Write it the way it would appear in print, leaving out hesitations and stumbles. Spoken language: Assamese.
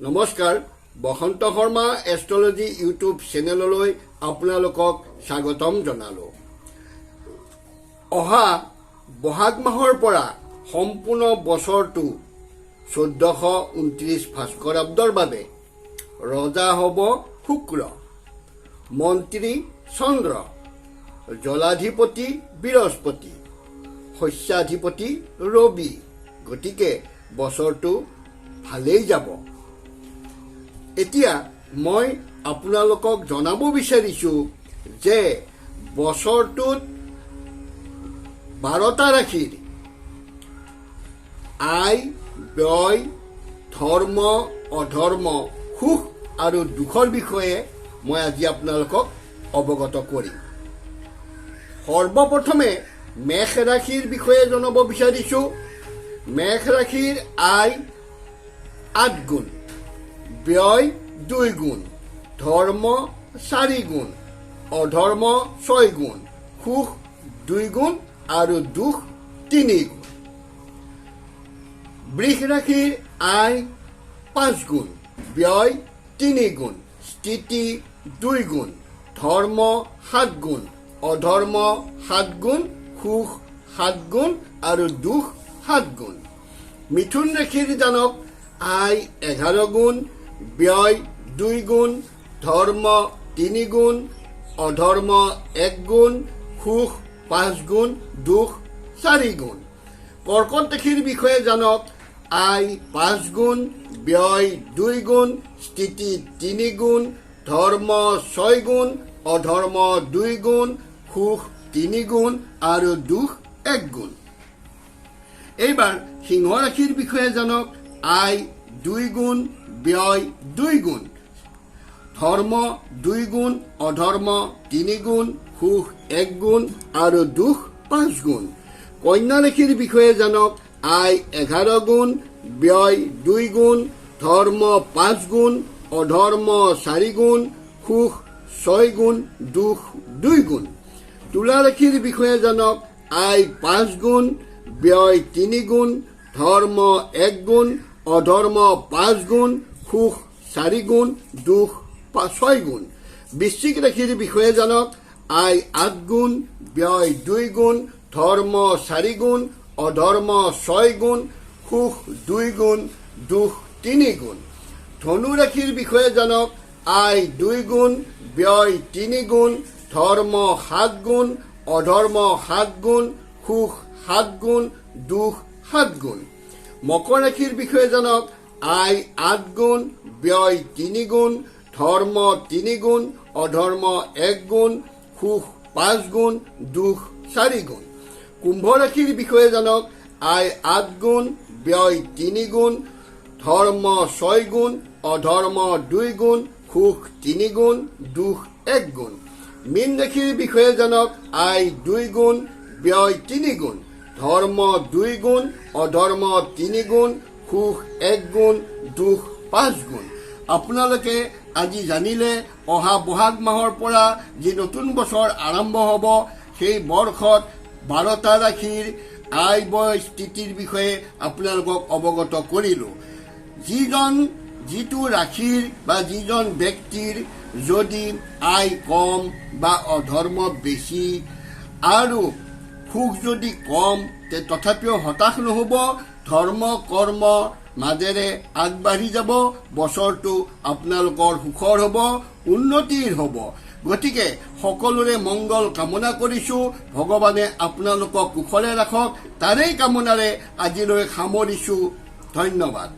নমস্কাৰ, বসন্ত শৰ্মা এষ্ট্ৰলজি ইউটিউব চেনেললৈ আপোনালোকক স্বাগতম জনালোঁ। অহা বহাগ মাহৰ পৰা সম্পূৰ্ণ বছৰটো 1429 ভাস্কৰাব্দৰ বাবে ৰজা হ'ব শুক্ৰ, মন্ত্ৰী চন্দ্ৰ, জলাধিপতি বৃহস্পতি, শস্যাধিপতি ৰবি। গতিকে বছৰটো ভালেই যাব। এতিয়া মই আপোনালোকক জনাব বিচাৰিছোঁ যে বছৰটোত 12টা ৰাশিৰ আয়, ব্যয়, ধৰ্ম, অধৰ্ম, সুখ আৰু দুখৰ বিষয়ে মই আজি আপোনালোকক অৱগত কৰিম। সৰ্বপ্ৰথমে মেষ ৰাশিৰ বিষয়ে জনাব বিচাৰিছোঁ। মেষ ৰাশিৰ আয় 8 গুণ, ব্যয় 2 গুণ, ধৰ্ম 4 গুণ, অধৰ্ম 6 গুণ, সুখ 2 গুণ আৰু দুখ 3 গুণ। বৃষ ৰাশিৰ আয় 5 গুণ, ব্যয় 3 গুণ, স্থিতি 2 গুণ, ধৰ্ম 7 গুণ, অধৰ্ম 7 গুণ, সুখ 7 গুণ আৰু দুখ 7 গুণ। মিথুন ৰাশিৰ জানক আয় 11 গুণ, ব্যয় 2 গুণ, ধৰ্ম 3 গুণ, অধৰ্ম 1 গুণ, সুখ 5 গুণ, দুখ 4 গুণ। কৰ্কট ৰাশিৰ বিষয়ে জানক আয় 5 গুণ, ব্যয় 2 গুণ, স্থিতি 3 গুণ, ধৰ্ম 6 গুণ, অধৰ্ম 2 গুণ, সুখ 3 গুণ আৰু দুখ 1 গুণ। এইবাৰ সিংহ ৰাশিৰ বিষয়ে জানক আয় 2 গুণ, ব্যয় 2 গুণ, ধৰ্ম 2 গুণ, অধৰ্ম 3 গুণ, সুখ 1 গুণ আৰু দুখ 5 গুণ। কন্যা ৰাশিৰ বিষয়ে জানক আয় 11 গুণ, ব্যয় 2 গুণ, ধৰ্ম 5 গুণ, অধৰ্ম 4 গুণ, সুখ 6 গুণ, দুখ 2 গুণ। তুলা ৰাশিৰ বিষয়ে জানক আয় 5 গুণ, ব্যয় 3 গুণ, ধৰ্ম 1 গুণ, অধৰ্ম 5 গুণ, সুখ 4 গুণ, দুখ 6 গুণ। বৃশ্চিক ৰাশিৰ বিষয়ে জানক আয় 8 গুণ, ব্যয় 2 গুণ, ধৰ্ম 4 গুণ, অধৰ্ম 6 গুণ, সুখ 2 গুণ, দুখ 3 গুণ। ধনু ৰাশিৰ বিষয়ে জানক আয় 2 গুণ, ব্যয় 3 গুণ, ধৰ্ম 7 গুণ, অধৰ্ম 7 গুণ, সুখ 7 গুণ, দুখ 7 গুণ। মকৰ ৰাশিৰ বিষয়ে জানক আয় 8 গুণ, ব্যয় 3 গুণ, ধৰ্ম 3 গুণ, অধৰ্ম 1 গুণ, সুখ 5 গুণ, দুখ 4 গুণ। কুম্ভ ৰাশিৰ বিষয়ে জানক আয় 8 গুণ, ব্যয় 3 গুণ, ধৰ্ম 6 গুণ, অধৰ্ম 2 গুণ, সুখ 3 গুণ, দুখ 1 গুণ। মীন ৰাশিৰ বিষয়ে জানক আয় 2 গুণ, ব্যয় 3 গুণ, ধৰ্ম 2 গুণ, অধৰ্ম 3 গুণ, সুখ 1 গুণ, দুখ 5 গুণ। আপোনালোকে আজি জানিলে অহা বহাগ মাহৰ পৰা যি নতুন বছৰ আৰম্ভ হ'ব, সেই বৰ্ষত 12টা ৰাশিৰ আয়, ব্যয়, স্থিতিৰ বিষয়ে আপোনালোকক অৱগত কৰিলোঁ। যিটো ৰাশিৰ বা যিজন ব্যক্তিৰ যদি আয় কম বা অধৰ্ম বেছি আৰু সুখ যদি কম, তথাপিও হতাশ নহ'ব। ধৰ্ম কৰ্ম মাজেৰে আগবাঢ়ি যাব। বছৰটো আপোনালোকৰ সুখৰ হ'ব, উন্নতিৰ হ'ব। গতিকে সকলোৰে মংগল কামনা কৰিছোঁ। ভগৱানে আপোনালোকক কুশলে ৰাখক, তাৰেই কামনাৰে আজিলৈ সামৰিছোঁ। ধন্যবাদ।